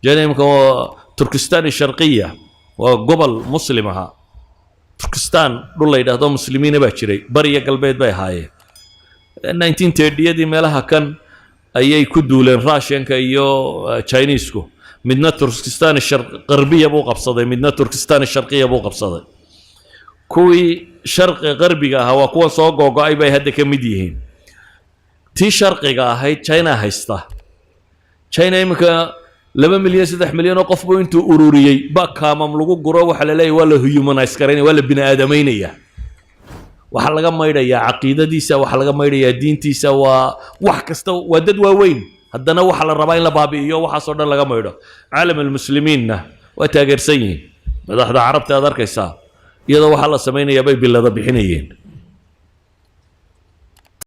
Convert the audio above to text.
China imika waa Turkistan Sharqiya, waa gobol Muslim ahaa. Turkistan dhul la yidhaahdo Muslimiina baa jiray, bariya galbeed bay ahaayeen. 1930yadii meelaha kan ayay ku duuleen Russianka iyo Chinesku. Midna Turkistan Qarbiya buu qabsaday, midna Turkistan Sharqiya buu qabsaday. Kuwii sharqi qarbiga ahaa waa kuwan soo googo-ay bay hadda ka mid yihiin. Tii sharqiga ahayd China haysta. China iminka 2 milyan, 3 milyan oo qof buu intuu ururiyey ba kaamam lagu guro. Waxaa la leeyahy waa la humanize garaynaya, waa la bini aadamaynaya. Waxaa laga maydhayaa caqiidadiisa, waxaa laga maydhayaa diintiisa, waa wax kasta. Waa dad waaweyn, haddana waxaa la rabaa in la baabi'iyo, waxaasoo dhan laga maydho. Caalam almuslimiinna waa taageersan yihiin. Madaxda Carabta aad arkaysaa, iyadoo waxaa la samaynayaa bay bilada bixinayeen.